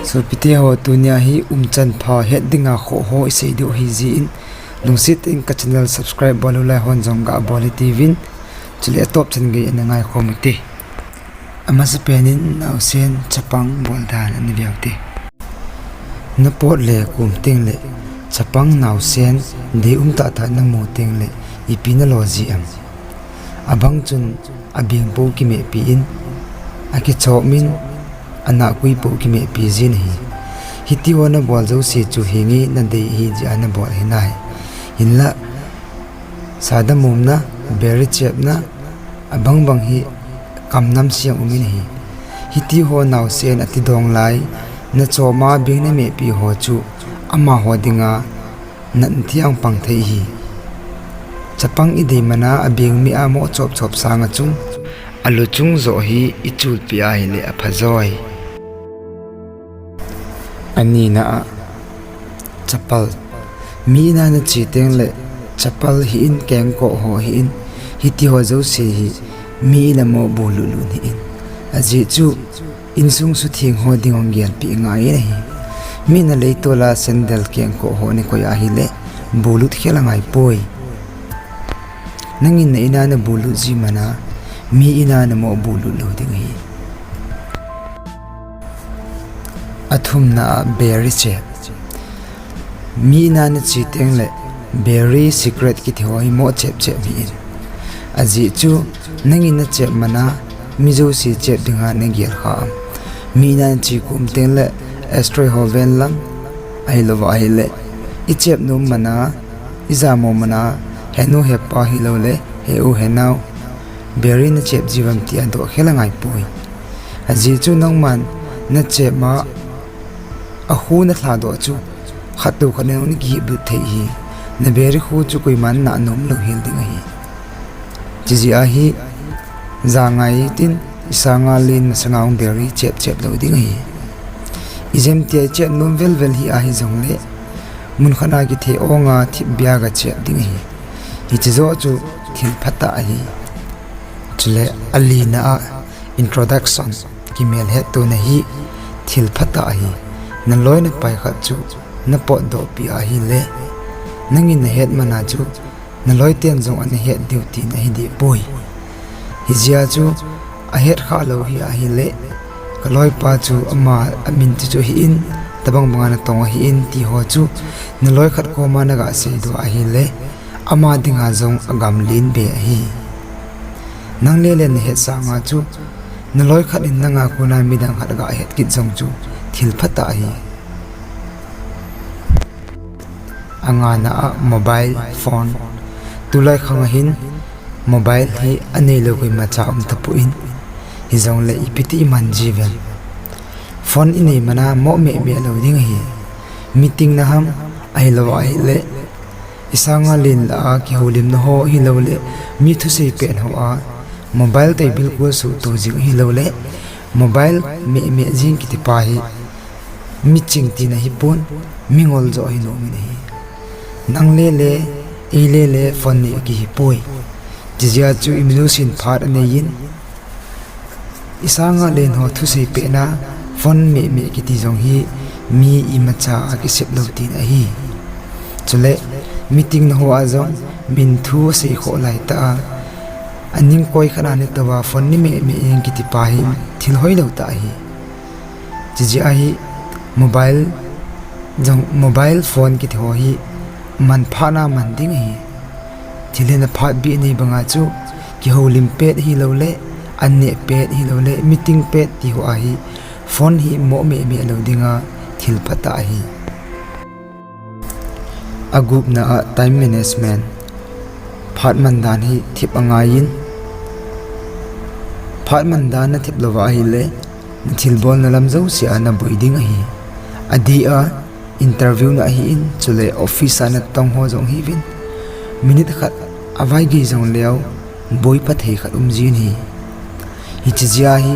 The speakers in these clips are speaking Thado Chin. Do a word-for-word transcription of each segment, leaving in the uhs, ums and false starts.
Sopite ho, tunia hi umchan pha het dinga khoh ho isei diu ahi jeh in, lungset in ka channel subscribe bol u lai hon jong ga bol hite uvin, chule atop chan gei ana ngaikhom ute. Amasapen in naosen chapang bol dan ana ve ute. Na pot le kum teng le chapang naosen deium tahtah na mu teng le ipi na lo ji em? Abang chun abeng pou kimehpi in, akichop in, anahkui pou kimehpi jin ahi. Hiti ho na bol jouse chu henge na dei ahi jeh a na bol ahi nai. Hinla, sa damumna, beri chepna, abang bang hi kam namse a um in ahi. Hiti ho naosen ati dong lai, na chop a beng na mehpi ho chu amaho dinga natna thiang pang thei ahi. Chapang idei man a abeng meh a mo chop chop sang a chun, alu chung joh hi ichulpeh ahile apha joi. Anina a, chapal. Mi in a na che teng le chapal hih in, kengkoh ho hih in, hiti ho jouse hi mi in a mo bulut lut hih in. Ajeh chu insung sutheng ho ding hung gelpeh ngai in ahi. Mi in a leitol a sandal kengkoh ho na koi ahile bulut khel angai poi. Nangin na in a na bulut ji man a, mi in a na mo bulut lou ding ahi. Athumna a, beri chep. Mi in a na che teng le beri, cigarette kiti ho hi mo chep chep hih in. Ajeh chu nangin na chep man a, mi jouse chep dinga na gel kha am? Mi in a na che kum teng le ashtray ho ven lang, ahilou va ahile ichep nom man a, ijamo man a, henu hepa hilou le he u he nao, beri na chep ji uvam tia doh khel angai poi. Ajeh chu nangman na chep a, akhu na lhadoh chu khat tou khat in na kihiplut thei ahi. Na beri khu chu koiman na nom lou hel ding ahi. Chijeh a hi, jangai tin, isanga len masanga hung beri chep chep lou ding ahi. Ijemtia ichep nom vel vel hih ahi jongle, mun khat a kithe ong a thip bia ga chep ding ahi. Hiche joh chu thil phatah ahi. Chule alina a, introduction, kimelhettona hi thil phatah ahi. Na loi na pai khat chu na potdoh peh ahile, nangin na het man a chu na loi ten jong ana het diu tina ahi deh poi. Hijeh a chu ahet khah lou hih ahile, ka loipa chu ama amin chu chu hih in, tabang banga natong ahih in ti ho chu na loi khat koma na ga seidoh ahile, ama dinga jong agam len be ahi. Nang lele na het sanga chu na loi khat in nanga kona midang khat ga het kit jong chu thil phatah ahi. Angana a, mobile phone. Tulai khang a hin mobile hi aneilou koimacha um tapon, hijongle ipi ti iman ji uvem? Phone inei man a mo meh meh lou ding ahi. Meeting na ham, ahilou ahile isanga len lah a kihoulimna ho ahiloule mi thusei pet ho a mobile toh ibilkol suhto jing ahiloule mobile meh meh jing kitipa hi miching tina ahipon, mingol joh ahi nom in ahi. Nang lele, ei lele phone nei akihipoi. Chijeh a chu iminusei in phat anei in, isanga len ho thusei petna phone meh meh kiti jong hi mi imacha akisep lou tina ahi. Chule meeting na ho a jong min thu asei khoh laitah a, aning koi khat a natouva phone nei meh meh jing kitipa hi thil hoilou tah ahi. Chijeh a hi mobile jong, mobile phone kiti ho hi manphatna man ding ahi. Thil hi naphat bih nei banga chu kihoulim pet ahiloule, an neh pet ahiloule, meeting pet ti ho a hi phone hi mo meh meh lou dinga thil phatah ahi. Agupna a, time management. Phat man dan hi thep angaiyin, phat man dan nathep louva ahile nathilbolna lam jouse a naboi ding ahi. Adeh a interview na ahin, chule office a natong ho jong hiuvin, minute khat avaigei jongleu boipha thei khat umjin ahi. Hiche jeh a hi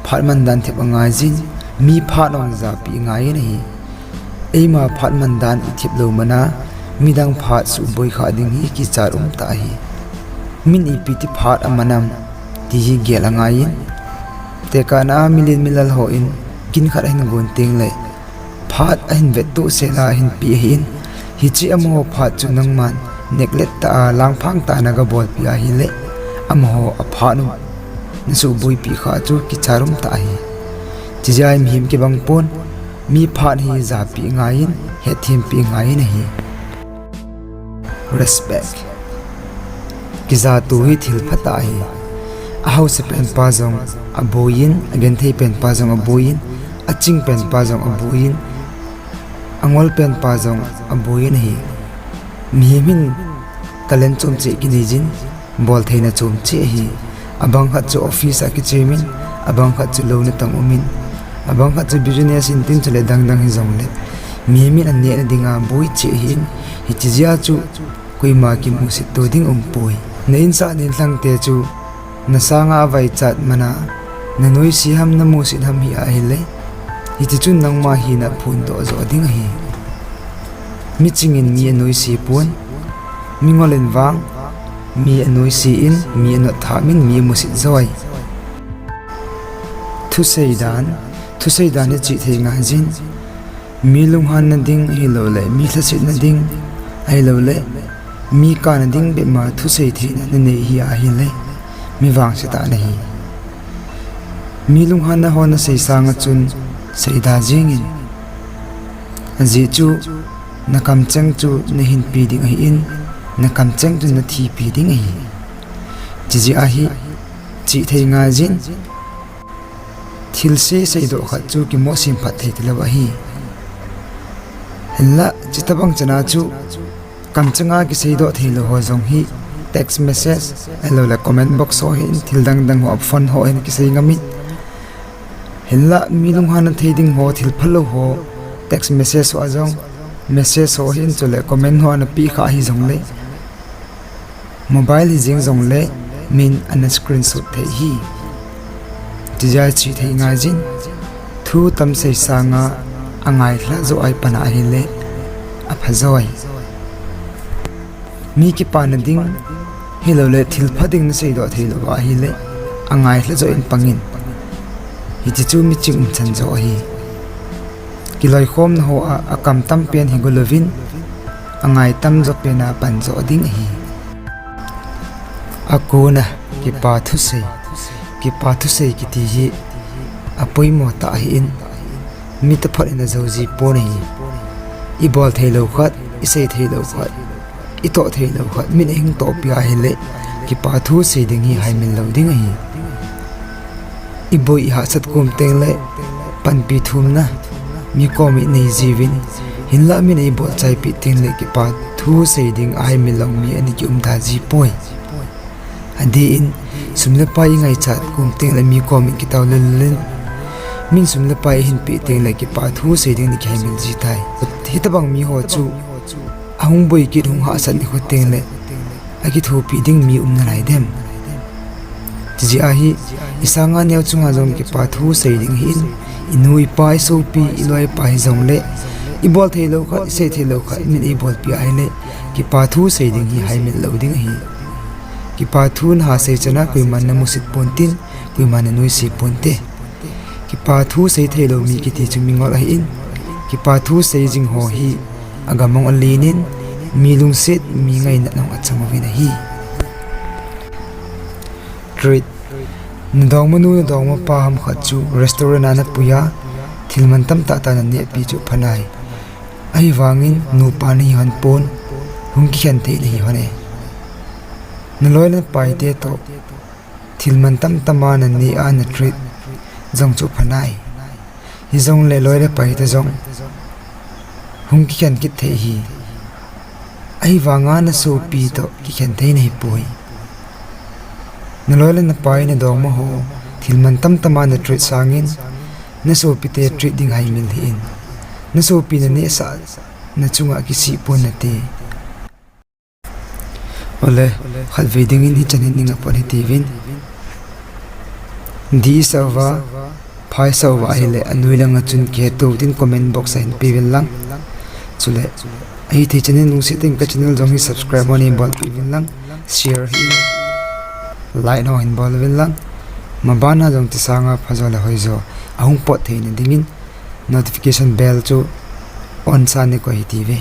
phat man dan thep angaijin, mi phat jong japeh angaiyin ahi. Eima phat man dan ithep lou man a midang phat suboi kha ding hi kichat umtah ahi. Min ipi ti phat aman am ti hi gel angaiyin, tekahna a milen milal hon kin khat ahin gon tengle Phat ahin vettoh sela ahin pe ahin, hiche amaho phat chu nangman neglect tah a langphang tah a naga bolpi ahile, amaho aphat u nasuh boipi kha chu kicha um tah ahi. Chijeh a mihem kibang pon, mi phat hi japi ngaiyin, hetthempi ngaiyin ahi. Respect. Kijatoh hi thil phatah ahi. Ahausa penpa jong aboiyin, agenthei penpa jong aboiyin, aching penpa jong aboiyin, angol penpa jong aboiyin ahi. Mihem hin talent chom cheh kinei jin, boltheina chom cheh ahi. Abang khat chu office a kichemin, abang khat chu lou natong umin, abang khat chu business in tin chule dangdang hijongle, mihem in anehna dinga boi cheh ahin, hiche jeh a chu koima kimusit to ding umpoi. Na insah na inlhangte chu nasanga avaichat mana, nanoise ham namusit ham hi ahile, hiche chun nangma hina phondoh joh ding ahi. Miching in mi anoise pon, mingol in vang mi anoise in, mi anottham in, mi amusit joi. Thusei dan, thusei dan hi chihthei ngaijin, mi lunghanna ding ahiloule mi lhasetna ding ahiloule mi kana ding bepma thusei theina nanei hi ahile, mi vangse tah nahi. Mi lunghanna ho nasei sanga chun seida jengin. Ajeh chu nakamcheng chu nahinpi ding ahin, nakamcheng chu nathipi ding ahi. Chijeh a hi chihthei ngaijin, thilse seidoh khat chu kimohsim phat thei talou ahi. Hinla chutobang chana chu kamchanga kiseidoh theilou ho jong hi text message ahiloule comment box ho hin, thil dangdang ho, phone ho hin kisei ngamin. Hinla mi lunghanna thei ding ho, thil phalou ho, text message ho a jong, message ho hin chule comment ho a napeh kha hijongle, mobile hijeng jongle min ana screenshot thei hi. Chijeh a chihthei ngaijin, thu tam sei sanga angailha joh a ipana ahile apha joi. Mi kipana ding ahiloule thilpha ding naseidoh theilou ahile, angailha joh in pangin. Hiche chu miching umchan joh ahi. Kiloikhomna ho a akam tampen hi golouvin, angai tam joh pena pan joh ding ahi. Akona, kipa thusei. Kipa thusei kiti hi apoimo tah ahin, mi taphot in ajouji pon ahi. Ibol theilou khat, isei theilou khat, itoh theilou khat min ahing tohpi ahile, kipa thu sei ding hi haimil lou ding ahi. Iboi ihahsat kom tengle panpi thumna mi kom in neijiuvin, hinla min eibolchaipeh tengle kipa thu sei ding ahaimil lou mi ana kium da jipoi. Adeh in, sum le pai ingaichat kom tengle mi kom in kitao lellel in, min sum le pai ahinpeh tengle kipa thu sei ding ana kihaimil ji tai. Hitobang miho chu ahung boi kit, hung hahsat nikho tengle akithopi ding mi um nalai dem? Chijeh a hi, isanga neo chunga jong kipa thu sei ding ahin, inu ipa isopi iloi ipa hijongle, ibol theilou khat, isei theilou khat min eibolpi ahile, kipa thu sei ding hi haimil lou ding ahi. Kipa thu naha sei chana koiman namusit pontin, koiman nanoise ponte. Kipa thu sei theilou mi kiti chu mingol ahin, kipa thu sei jing ho hi agamong alenin, mi lungset, mi ngainat jong achang uvin ahi. Treat. Nadongmanu, nadongmapa ham khat chu restaurant a napuiya, thil mantam tahtah nanehpi chu phanai. Ahivangin nupa nahi hon pon, hung kikhen thei nahi hon e. Naloi le napaite toh thil mantam tama naneh a na treat jong chu phanai. Hijongle loi le paite jong hung kikhen kit thei hi. Ahivanga nasopi toh kikhen thei nahipoi. Naloi le napai, nadongma ho thil mantam tama na treat sangin, nasopite treat ding haimil hih in. Nasopi nanehsah nachunga kisih pon nate. Ole, khatvei dingin hichan hin ning apot hitiuvin. Dih isah uva, pha isah uva ahile, anoi langa chun kihetou tin comment box a hin peuvin lang. Chule, ahithei chan in lungset in ka channel jong hi subscribe hon eibolpeh uvin lang, share hi, like ho hin bol uvin lang. Mabana jong tisanga phajo le hoijo ahung pot theina dingin notification bell chu Onsa nikoi hitiuve.